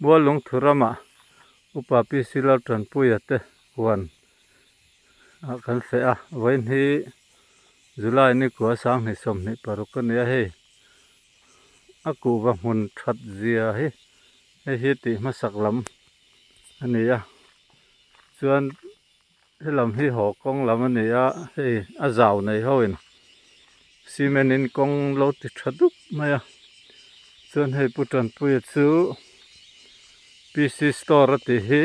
Muallungthu ramah Upa PC Laltanpuia te huan ah kan feh a, vawiin hi July ni kua 2026 a ni a hei. A kuhva hmun that zia hi hei hi tih hmasak lam a ni a, chuan helam hi haw kawng lam a ni a, hei a zau nei ho in cement in kawng lo ti tha dup mai a, chuan hei Pu Tanpuia chu PC store a tih hi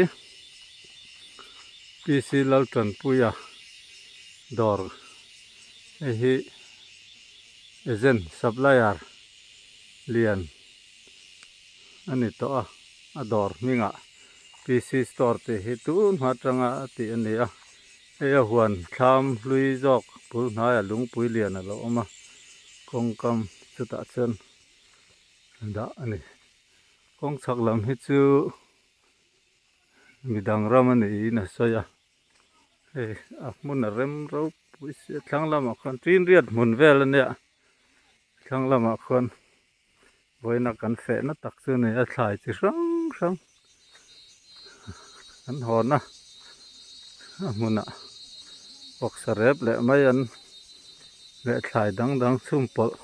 PC Laltanpuia dawr hei hi agent supplier lian a ni tawh a, a dawr hmingah PC store tih hi tun hma atanga a tih a ni a, hei a huan thlam hlui zawk bul hnaiah lungpui lian a lo awm a, kawngkam chutah chuan dah a ni. Kawng chhak lam hi chu midang ram a niin a sawi a, hei a hmun a rem ropui sia thlang lamah khuan tinriat hmun vel a nia thlang lamah khuan vawiina kan fehna tak chu a ni a thlai chi hrang hrang an hawn a a hmunah bawksa rep leh mai an leh thlai dang dang chhum pawlh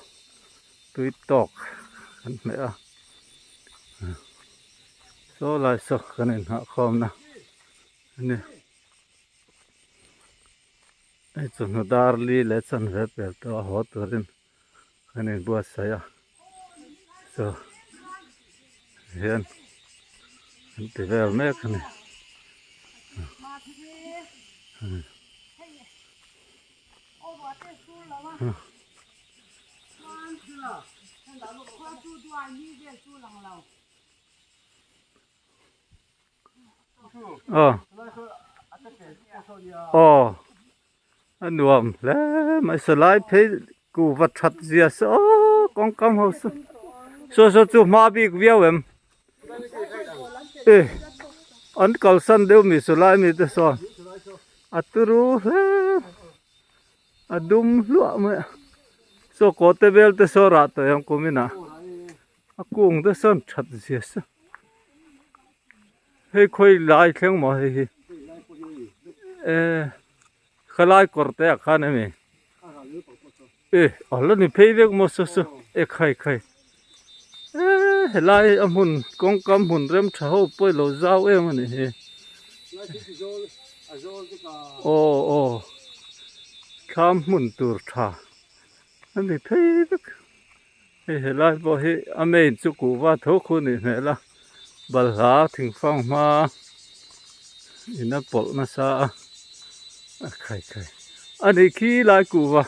tui tawk kan hmeh a saw lai saw kan inhah khawmna a ni hei chawhnu dar li leh chanve pel tawh a haw turin kan inbuatsaih a saw hian an ti vel mek a ni. Aw aw a nuam hle mai salai phei kuhva that zia se aw kawngkam ho saw saw saw chu hma bik viau em e an kalsan deuh mi salai mi te sawn a turu hle. A dum hluah mai a saw kaw te vel te saw rah tawh ang kum inah a kung te sawn that zia sa hei khawi lai thleng maw hei hi eh khalai kawr te ah khan emi eh a la ni phei vek maw saw saw eh khai khai eh helai a hmun kawngka hmun rem tha ho pawh ilo zau em a nih hi. Aw aw thlam hmun tur tha a ni phei vek hei helai pawh hi a main chu kuhva tho khu a nih hmel a balhla thingfang hma in a pawlh nasa a a khai khai a nih khi lai kuhva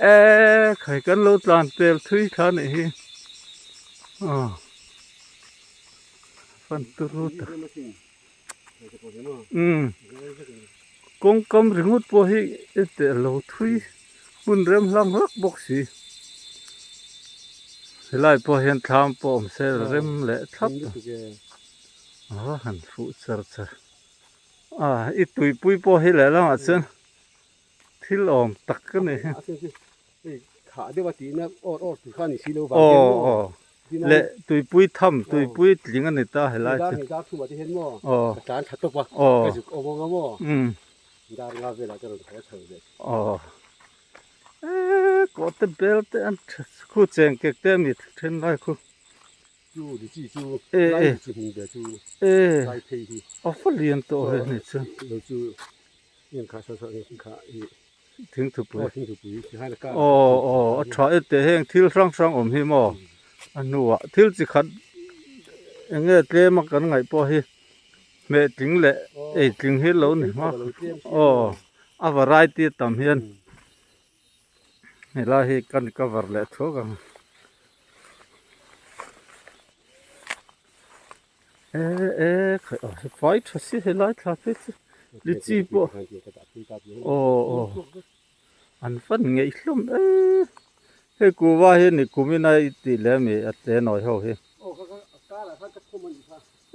eh khai kan lo tlan pel thui thla a nih hi aw fan turu tak. Umm kawngkam ringawt pawh hi i teh lo thui hmun rem hlang hlak bawk si helai pawh hian thlam pawh awm se rem leh thlap a han fuh char char a i tuipui pawh hi lehlamah chuan thil awm tak a ni. Aw aw leh tuipui tham tuipui tling a ni ta helai chu aw aw umm aw eee kawh te bel te an tha khu cheng kek te a mi then lai khu e e e a va lian tawh ve a ni chuan. Thingthupui aw aw a tha e teh heng thil hrang hrang awm hi maw a hnuah thil chi khat eng nge tlem a kan ngaih pawh hi hmeh tling leh ei tling hi lo ni hma aw a variety a tam hian helai hi kan cover leh thuak ang. E e khai aw fai tha si helai thla phei chu lichi pawh aw aw an fan ngeih hlawm e hei kuhva hi ni kumin a i tih leh ami a te nawi ho hi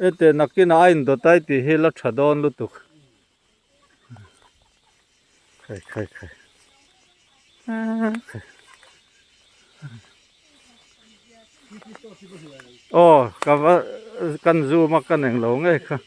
e teh nakinah a indawt a i tih hi la tha dawn lutuk khai khai khai khai aw ka va. kan zoom a kan englo ngei kha.